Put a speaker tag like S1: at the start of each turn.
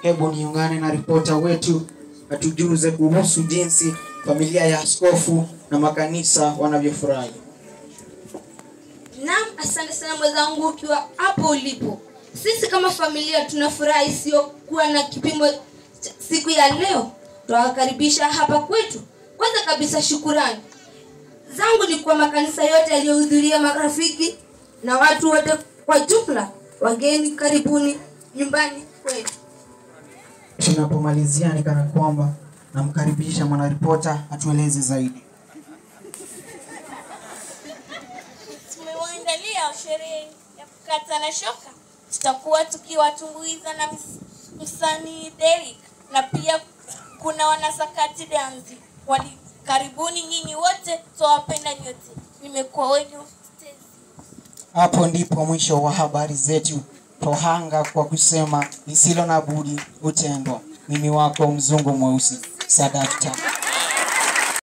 S1: Hebu niungane na ripota wetu atujuze kuhusu jinsi familia ya askofu na makanisa wanavyofurahi.
S2: Naam, asante sana mwenzangu ukiwa hapo ulipo. Sisi kama familia tunafurahi isiyokuwa na kipimo siku ya leo. Twawakaribisha hapa kwetu. Kwanza kabisa shukurani zangu ni kwa makanisa yote yaliyohudhuria, marafiki na watu wote kwa jumla. Wageni karibuni nyumbani kwetu.
S1: Tunapomalizia ni kana kwamba namkaribisha mwanaripota atueleze zaidi.
S3: Tumewaandalia sherehe ya kukata na shoka. Tutakuwa tukiwatumbuiza na msanii Derek, na pia kuna wanasakati dansi. Karibuni nyinyi wote, tuwapenda nyote. Nimekuwa wenu Stacy.
S1: Hapo ndipo mwisho wa habari zetu. Tohanga kwa kusema lisilo na budi hutendwa. Mimi wako mzungu mweusi Sadakta.